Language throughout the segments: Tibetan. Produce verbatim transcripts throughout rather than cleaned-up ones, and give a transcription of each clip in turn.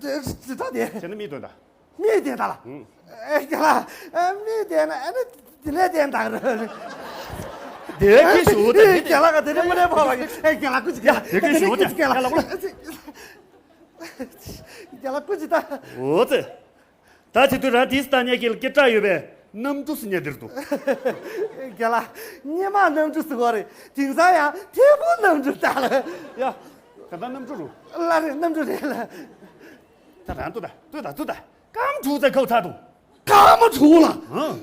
དེ་དེ་ད་དེ། བྱས་ན་མིག་སྟོན་དང་། མིག་བསྟན་ད་ལ། ཨུམ། ཨེ་རྒན་ལགས། ཨེ་མིག་བསྟན་ན་ཨ་ནི་དེ་ནས་བསྟན་དང་རེད། དེ་ཁྱི་ཞུ་དེ་རྒན་ལགས་ཀ་དེ་ནས་མ་ནས་ཕོ་བ་གི་ཨེ་རྒན་ལགས་སྐུ་མཁྱེན། དེ་ཁྱི་ཞུ་དེ་རྒན་ལགས་སྐུ་མཁྱེན། རྒན་ལགས་སྐུ་མཁྱེན་ད། འོ་ཙི། ད་བྱེད་དུས་རང་དེའི་ལྟ་ཉན་གྱི་སྐད་གྲགས་ཡོད་པའི་གནམ་གྲུ་ཟེར་ཉན་འདིར་འདུག་རྒན་ལགས། སྙེ་མ་གནམ་གྲུ་ཟེར་བ་རེད། དེང་སང་ཡང་ཐེ་བོ་གནམ་གྲུ་ལྟ་ལ། ཡ། ག་ད་གནམ་གྲུ་རུ། ལ་རེད། གནམ་གྲུ་རེད་ལ། ད་རང་ཏུ་ད་ཏུ་ད་ཏུ་ད་སྐར་མ་དྲུག་ཙམ་ཁག་ཚར་འདུག་སྐར་མ་དྲུག་ལ། ཧང་།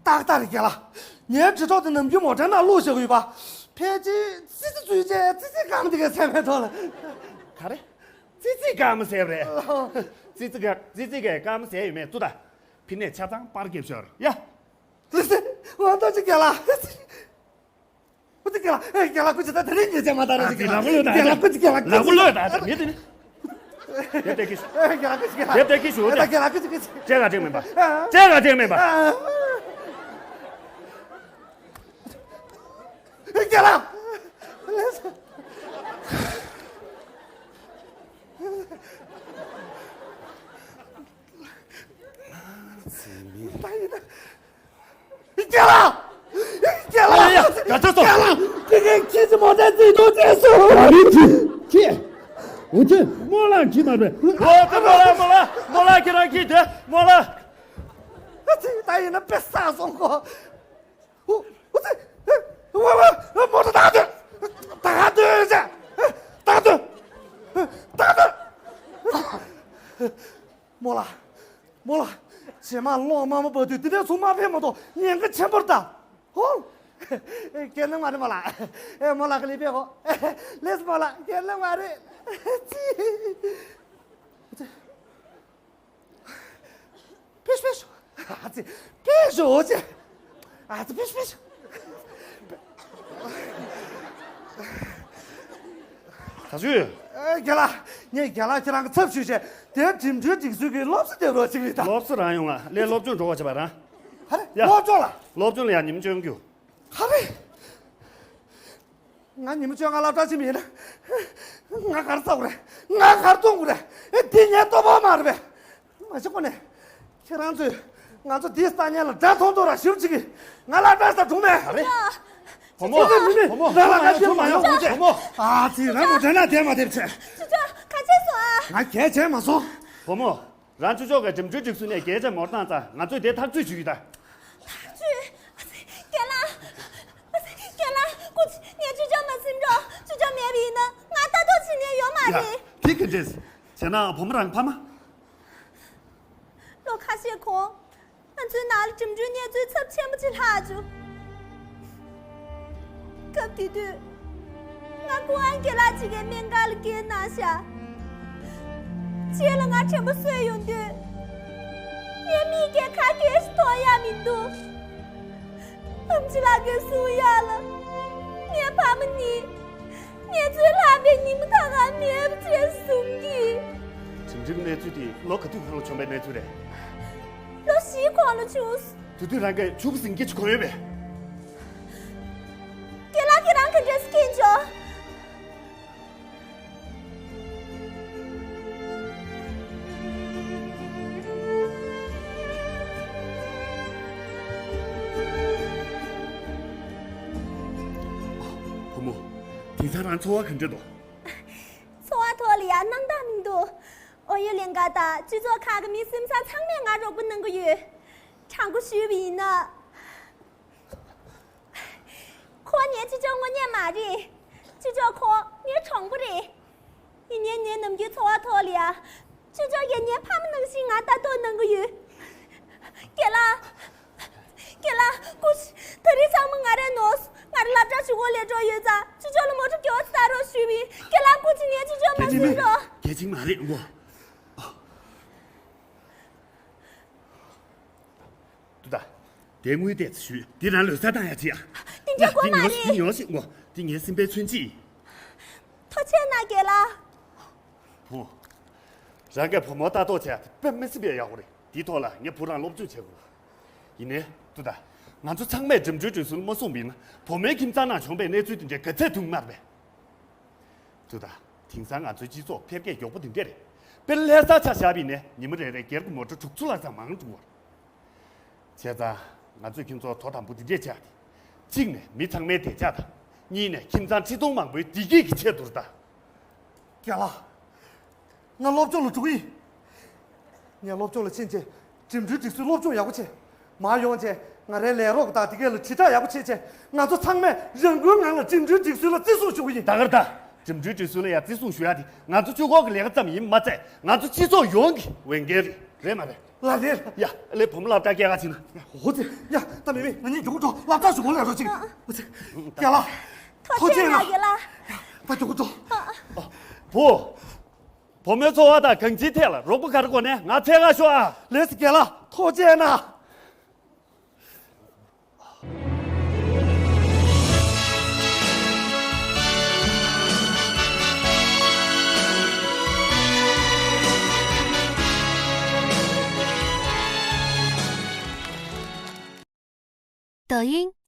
ཏག་ཏག་རེད་རྒན་ལགས། ངའི་དྲིལ་སྒྲོག་དེ་ནམ་རྒྱུན་མོ་ཊའི་ནང་བླུགས་བཞག་གི་ཡོད་པ། ཕལ་ཆེར་ཙི་ཙི་ཙུའི་ཆེ་ཙི་ཙི་སྐར་མ་དེ་གའི་ཚད་མའི་ཐོག་ལ། ག་རེ། ཙི་ཙི་སྐར་མ་ཟེར་བ་རེད། ཙི་ཙི་ག་ཙི་ཙི་གའི་སྐར་མ་ཟེར་ཡོད་མེད་ཙུ་ད། ཕི་ནས་ཆ་ཚང་པར་རྒྱབ་ཤོར་ཡ། ཙི་ཙི། ང་ལྟོས་ཅིག་རྒན་ལགས། ཨུ་ཙི་རྒན་ལགས། ཨེ་རྒན་ལགས་སྐུ་མཁྱེན་ད་དེ་རིང་ཉེས་ཆད་མ་དར་ཨ་ཅིག་ཙི་ལག་པ་ལོས་ད་རྒན་ལགས་སྐུ་མཁྱེན། རྒན་ལགས་ལག་པ་ལོས་ད་ཨ་ཅིག་མི་དེ་ནི། དེབ་དེ་ཀི་ཤུ། ཨེ་རྒན་ལགས་སྐུ་མཁྱེན། དེབ་དེ་ཀི་ཤུ། ཨེ་ད་རྒན་ལགས་སྐུ་མཁྱེན། ཅེ་ག་ཅེ་མེད་པ། ཅེ་ག་ཅེ་མེད་པ། ཨེ་རྒན་ལགས། ལགས་སོ། ད་ཡིན་ན། རྒན་ལགས། རྒན་ལགས། ཡ་ཡ་ཡ། ག་ཚོད་སོང་། རྒན་ལགས། དེ་གའི་ཁྱི་ཚོ་མོ་ཊ་རྩེད་དུ་བཅད་སོང་། ཨ་རི་ཁྱི། ཁྱི། འུ་ཚོས་རྨོ་ལགས་ཁྱི་མ་རེད། འོ་ཙི་རྨོ་ལགས་རྨོ་ལགས་རྨོ་ལགས་ཁྱེད་རང་ཁྱི་དེ་རྨོ་ལགས། ཨ་ཙི་ད་ཡིན་ན་དཔེ་བསགས་སོང་གོ། འུ་འུ་ཙི། འོ་འོ་མོ་ཊ་ད་ག་དུས། ད་ག་དུས་ཟེར། ད་ག་དུས། རྨོ་ལགས། རྨོ་ལགས། རྗེས་མ་གློག་དམར་མོ་འབབ་དུས་དེ་ནས་བཟུང་མ་ཕེབས་མ་གཏོགས་ཉེན་ཁ་ཆེན་པོ་རེད་ད། ཧོ། ཁྱེད་ནི་མ་རེད་རྨོ་ལགས། ཨེ་རྨོ་ལགས་ཀྱི་ལི་པེ་གོ། ལེས་རྨོ་ལགས་ཁྱེད་ནི་མ་རེད། ཙི། ཕེབས་ཕེབས། ཨ་ཙི། ཕེབས་ཤོག་ཅེ། ཨ་ཙི་ཕེབས་ཕེབས། ད་ཚོད། ཨེ་རྒན་ལགས། ངས་རྒན་ལགས་ཁྱེད་རང་གི་ཚབ་ཞུས་བྱས་དེར་འགྲིམ་འགྲུལ་སྒྲིག་སྲོལ་གྱི་སློབ་གསོ་སྟེར་རོགས་བྱེད་ཀྱི་ཡིན་ད། སློབ་གསོ་རང་ཡོང་ང་ལས་སློབ་སྦྱོང་འགྲོ་བ་བྱེད་པ་རང་། ཧ་རེ་ཡ། སློབ་སྦྱོང་ལ། སློབ་སྦྱོང་ལ་ཡང་ཉིན་མོ་སྤྱོད་རྒྱུ། ཧ་རེ། ང་ཉིན་མོ་བཅོ་ལྔ་སློབ་གྲྭ་ཕྱིན་པ་ཡིན་ན། ང་ག་རེ་ཟ་དགོས་རེད། ང་ག་རེ་འཐུང་དགོས་རེད། ཨེ་འདི་ངའི་ལྟོ་ཕོགས་མ་རེད་པས། མ་གཞི་ཁོ་ནས། ཁྱེད་རང་ཚོས་ང་ཚོ་འདིའི་ལྟ་ཉན་ལ་དགྲ་མཐོང་མཐོང་ར་ཞིབ་ཅིག་གིས་ང་སློབ་གྲྭ་ས་གྲོང་མེད། ཨ་རེ། བུ་མོ། ཁྱེད་ཚོས་མི་མི་བུ་མོ། རང་ལ་ང་ཚོ་མ་ཡོང་དགོས་བྱས། བུ་མོ། ཨ་ཙི་རང་མོ་དྲན་ན་དེ་མ་དེབ་ཆེ། ཅོ་ཅོ་ག་ཚད་སོང་ཨ། ང་གལ་ཆེ་མ་སོང་། བུ་མོ། རང་ཆོས་ཕྱོགས་ཀྱི་འགྲིམ་འགྲུལ་སྒྲིག་སྲོལ་ནས་གལ་ཆེ་མོར་བཏང་ཙང་ང་ཚོས་དེ་ཐག་གཅོད་ཞུ་ཡི་ད། ཐག་གཅོད། རྒན་ལགས། རྒན་ལགས་སྐུ་མཁྱེན། ངས་ཆོས་ཕྱོགས་མ་ཟིན་རོགས། ཆོས་ཕྱོགས་མེད་པ་ཡིན་ན་ང་ལྟ་རྟོག་བྱེད་མཁན་ཡོད་མ་ཡ། རེད། དེ་ག་འདྲས། བྱས་ན་བུ་མོ་རང་ཕ་མ། ལོ་ཁ་ཤས་གོང་། ང་ཚོའི་ནང་ལ་འགྲིམ་འགྲུལ་གནས་ཚུལ་ཚབས་ཆེན་པོ་ཅིག་ལྷག་བྱུང་། སྐབས་དེ་དུས། ང་སྐུ་ངོ་རྒན་ལགས་གཅིག་གིས་སྨན་ཁང་ལ་སྐྱེལ་གནང་ཤག་རྗེས་ལ་ང་དྲན་པ་གསོས་ཡོང་དུས། ངའི་མིག་གིས་ཁ་སྐད་ཞིག་མཐོང་ཡག་མི་འདུག་ཨམ་ཆི་ལགས་ཀྱིས་གསུང་ཡག་ལ། ངའི་ཕ་མ་ནི། ངེད་ཚོའི་ལྷག་པའི་ཉིན་མོ་ད་ག་མེད་པ་བྱས་གསུང་གི། འགྲིམ་འགྲུལ་གནས་ཚུལ་དེ་ལོ་ག་དུས་གོང་ལ་བྱུང་བའི་གནས་ཚུལ་རེད། ལོ་བཞིའི་གོང་ལ་བྱུང་། དེ་དུས་རང་གིས་ཕྱུ་པ་ཟིན་སྐད་ཅིག་གོ་ཡོད་པས། རྒན་ལགས་ཁྱེད་རང་ག་འདྲས་སེ་མཁྱེན་བྱུང་། བུ་མོ། དེང་སང་རང་ཚོར་བ་ག་འདྲས་འདུག་འཚོ་བ་ཐོག་ལ་ཡང་སྣང་དག་མི་འདུག་ཨོ་ཡོད་ལན་ཀ་དང་སྤྱི་ཚོགས་ཁག་གི་མི་སེམས་བཟང་ཚང་མས་ང་རོགས་པ་གནང་གི་ཡོད། དྲང་པོ་ཞུས་པ་ཡིན་ན། ཁོ་ངའི་ཅོ་ཅོ་དངོས་གནས་མ་རེད། ཅོ་ཅོ་ཁོ་ངའི་གྲོགས་པོ་རེད། ཡིན་ནའི་ངའི་ནམ་རྒྱུན་འཚོ་བ་ཐོག་ལ་ཡ། ཅོ་ཅོ་ཡང་ངའི་ཕ་མ་ནང་བཞིན་ང་ལྟ་རྟོག་གནང་གི་ཡོད། རྒན་ལགས། རྒན་ལགས་སྐུ་མཁྱེན། ད་རེས་ཚང་མ་ང་རང་ནོར་སོང་། ང་རང་སློབ་གྲྭ་གཞུག་གུ་སླེབས་འགྲོ་ཡོད་ཙང་ཅོ་ཅོ་ལ་མོ་ཊ་མགྱོགས་ཙམ་ལྟ་རོགས་ཞུས་པ་ཡིན། རྒན་ལགས་སྐུ་མཁྱེན། ངའི་ཅོ་ཅོ་མ་གལ་ཆེན་ཟིན་མིན་རོགས། གལ་ཆེན་མ་རེད་མགོ། ཏུ་ད། དེ་དངུལ་ཏོག་ཙམ་ཞུས། འདི་རང་ལོ་གསར་བཏང་ཡག་བྱེད་ཡ། དེ་འདྲ་དགོས་མ་རེད། འདི་ཉོ་ཞིག་མགོ། འདི་ངའི་སེམས་པའི་མཚོན་བྱེད་ཡིན། ཐུགས་རྗེ་གནང་རྒན་ལགས། བུ། རང་གིས་བུ་མོ་ལྟ་རྟོག་བྱས་དཔེ་མི་སྲིད་པའི་ཡག་པོ་རེད། འདིའི་ཐོག་ལ་ངས་བུ་རང་སློབ་སྦྱོང་བྱེད་དགོས། ཡིན་ནའི་ཏུ་ད། ང་ཚོ་ཚང་མས་འགྲིམ་འགྲུལ་སྒྲིག་སྲོལ་མ་སྲུང་བ་ཡིན་ན་བུ་མོའི་ཁྱིམ་ཚང་ནང་བྱུང་བའི་གནས་ཚུལ་དེ་འདྲའི་ག་ཚད་ཐུག་མ་རེད་པས། ཏུ་ད། དེང་སང་ང་ཚོའི་སྤྱི་ཚོགས་འཕེལ་རྒྱས་མགྱོགས་པོ་དེ་འདྲ་རེད། དཔེར་ན་ལྷ་སར་ཆ་བཞག་པ་ཡིན་ནའི་ཉིན་མོ་རེ་རེར་སྒེར་གྱི་མོ་ཊ་དྲུག་ཅུ་ལྷག་ཙམ་མང་འགྲོ་བ་རེད། བྱས་ཙང་ང་ཚོས་ཁྱེད་ཚོར་དོ་དམ་པོ་འདི་འདྲས་བྱས་ཏེ། གཅིག་ནས་མི་ཚང་མའི་བདེ་འཇགས་དང་། གཉིས་ནས་ཁྱིམ་ཚང་ཁྲི་སྟོང་མང་པོའི་བདེ་སྐྱིད་ཀྱི་ཆེད་དུ་རེད་ད། རྒན་ལགས། ང་སློབ་སྦྱོང་ལ་འགྲོ་གི་ཡིན། ངས་སློབ་སྦྱོང་ལ་ཕྱིན་རྗེས་འགྲིམ་འགྲུལ་སྒྲིག་སྲོལ་སློབ་སྦྱོང་ཡག་པོ་བྱས། མར་ཡོང་རྗེས་ང་རའི་ལས་རོགས་དང་དེ་གས་ལ་དྲིལ་བསྒྲགས་ཡག་པོ་བྱས་རྗེས་ང་ཚོ་ཚང་མས་རང་འགུལ་ངང་ལ་འགྲིམ་འགྲུལ་སྒྲིག་སྲོལ་ལ་བརྩི་སྲུང་ཞུ་གི་ཡིན། ད་གར་ད། འགྲིམ་འགྲུལ་སྒྲིག་སྲོལ་ལ་ཡང་བརྩི་སྲུང་ཞུ་ཡག་དེ་ང་ཚོ་སྤྱི་ཁོག་གི་ལས་ཀ་ཙམ་ཡིན་མ་ཚད་ང་ཚོ་སྤྱི་ཚོགས་ཡོངས་ཀྱི་འོས་འགན་རེད། རེད་མ་རེད། ལགས་རེད། ཡ། ལས་བུ་མོ་སློབ་གྲྭ་སྐྱེལ་ག་ཕྱིན་ན། འོ་ཙི། ཡ། ད་མེ་མེ་ང་གཉིས་མགྱོགས་པོ་འགྲོ། སློབ་གྲྭ་ཞུ་གོ་ལས་རོགས་གཅིག་འོ་ཙི། རྒན་ལགས། ཐུགས་རྗེ་གནང་། རྒན་ལགས། ད་མགྱོགས་པོ་འགྲོ། བུ། བུ་མོའི་འཚོ་བ་དང་གང་ཅིའི་ཐད་ལ་རོགས་པ་ག་རེ་དགོས་ནའི་ང་འཚོལ་ག་ཤོག་ཨ། ལགས་སོ་རྒན་ལགས། ཐུགས་རྗེ་གནང་། 抖音。